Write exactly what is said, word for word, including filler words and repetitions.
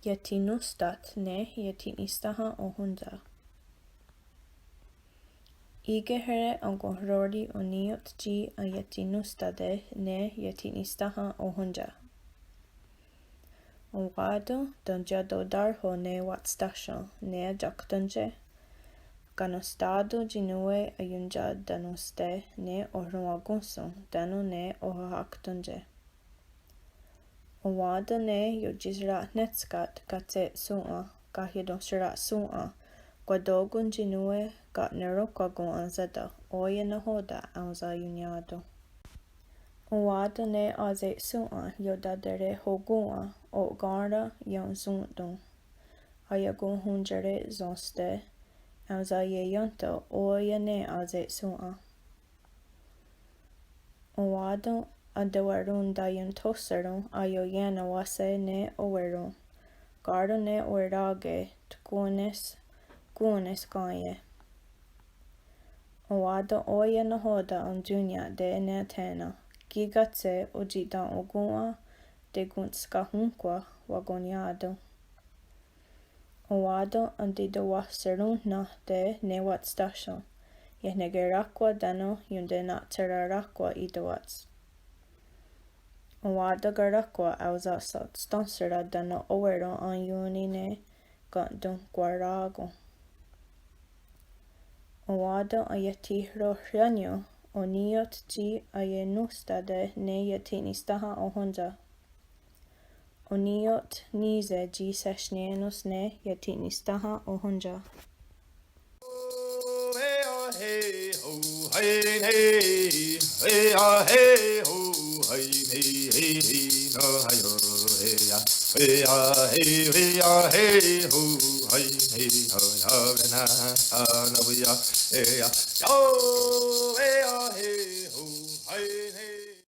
Iethi'nónhstha' ne iethi'nisténha ohóntsa. Í:kehre' enkonhró:ri' oní:ioht tsi aiethi'nónhstha' ne iethi'nisténha ohóntsa. Enwá:ton' tontiatotárho' ne wa'tstà:shen ne aiakténtie'. Kanonhstá:ton tsi nón:we aiontia'tá:nonhste' ne ohronwakónhshon tánon ne ohaháktontie'. Enwá:ton' ne iotsi'serahnetskà:t katsehshòn:'a, kahiatonhsera'shòn:'a, kwató:kon tsi nón:we ka'neróhkwakon enhsè:ta' ó:ia' nahò:ten' aonsaioniá:ton'. Enwá:ton' ne ase'shòn:'a iotaterehokòn:'a o'kèn:ra ionhsòn:ton'. Aiakonhontiere' sénhste' aonsaieién:tho' ó:ia' ne ase'shòn:'a. Enwá:ton' atewarontaionthóhseron aioié:nawa'se' ne owé:ron, ká:ron ne owerá:ke' tkón:ne's, kón:ne's kén:ie'. Enwá:ton' ó:ia' nahò:ten' aontsónniahte' ne thé:nen, kí:ken tsi otsi'ten'okòn:'a tekonskahónhkwa' wakoniá:ton'. Enwá:ton' entitewahserónhnahte' ne wa'tstà:shen, iehnekeráhkwa' tánon iontena'tsherá:rakhwa' í:tewats. Enwá:ton' karáhkwa' aosahshatsténhsera' tánon owé:ron aionì:ne' ken' tonhkwará:kon. Enwá:ton' aiethi'rohriénnion oní:ioht tsi aienónhstha' ne iethi'nisténha ohóntsa. Oní:ioht ní:se tsi sehsnié:nons ne iethi'nisténha ohóntsa.